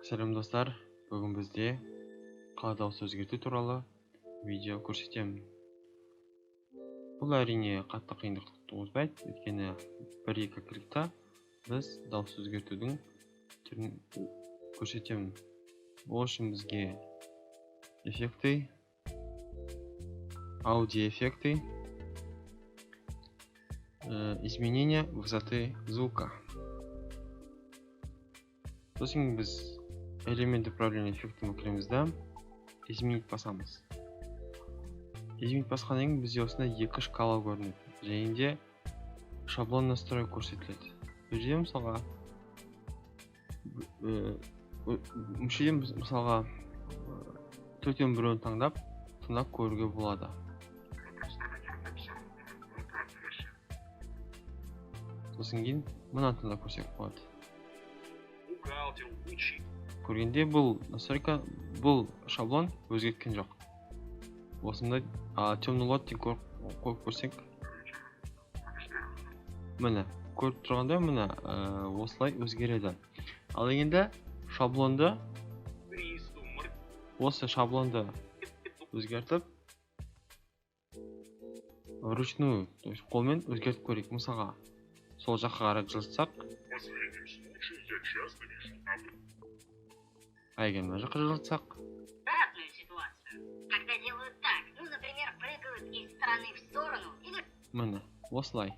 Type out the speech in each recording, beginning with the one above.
Сәлем достар, бүгін бізде қала дауыс өзгерту туралы видео көрсетемін. Бұл әрине қатты қиындық туғызбайды, өйткені бір-екі кликта біз дауыс өзгертудің түрін көрсетемін. Ол үшін бізге эффекты, аудиоэффекты, изменение высоты звука. Сосын біз элемент управления эффектом кіреміз да, изменить басамыз. Изменить басқаннан кейін бізде осындай екі шкала көрінеді және де шаблон настрой көрсетіледі. Бұл жерде мысалға мүшеден мысалға төрттен біреуін таңдап, тыңдап көруге болады. Сосын кейін мынаны тыңдап көрсек болады. Көргенде бұл настройка, бұл шаблон өзгерткен жоқ. Осындай, темный лот деп қойып көрсек, міне көріп тұрғандай, міне, осылай өзгереді. Ал енді осы шаблонды өзгертіп вручную, то есть қолмен өзгертіп көрейік. Мысалға, сол жаққа қарай жылжытсақ, а егер мына жаққа жылжытсақ, Обратную ситуацию, когда делают так, например, прыгают из стороны в сторону или міне осылай.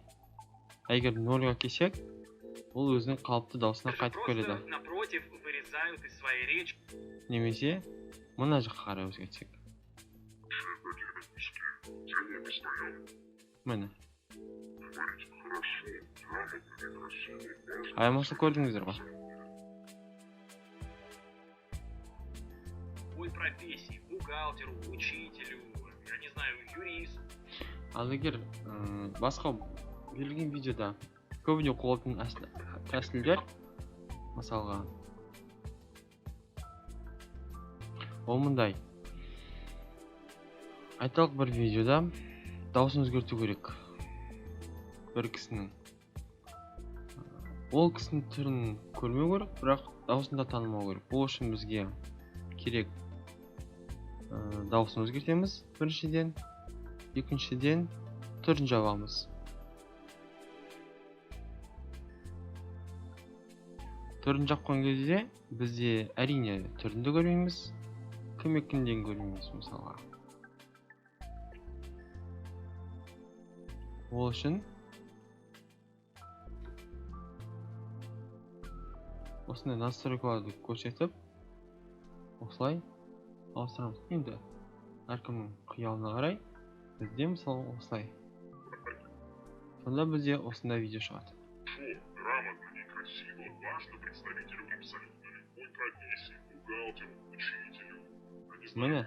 А егер нольға келсек, ол өзінің қалыпты дауысына қайтып Просто келеді. напротив вырезают из своей речи. Немесе мына жаққа қарай өзгертсек, міне айырмашылық көрдіңіздер ғой. Ой, профессии, бухгалтеру, учителю, я не знаю, юристу. Ал егер, басқа берілген видеода көбіне қолданатын тәсілдер, мысалға, ол мындай. Айталық, бір видеода дауысын өзгерту керек бір кісінің. Ол кісінің түрін көрмеу керек, бірақ дауысын да танымау керек. Ол үшін бізге керек, дауысын өзгертеміз біріншіден, екіншіден түрін жабамыз. Түрін жапқан кезде бізде әрине түрін де көрмейміз, кім екенін де көрмейміз мысалға. Ол үшін осындай настройкаларды көрсетіп, осылай ауыстырамыз. Енді әркімнің қиялына қарай бізде мысалы осылай. Сонда бізде осындай видео шығады. Грамотно, некрасиво, важно представителю абсолютно любой профессии, бухгалтеру, учителю, а не знаю, Міне.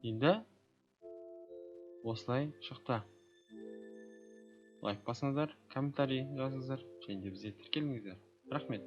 Енді осылай шықты. Лайк басыңыздар, комментарий жазыңыздар және де бізге тіркеліңіздер. Рахмет.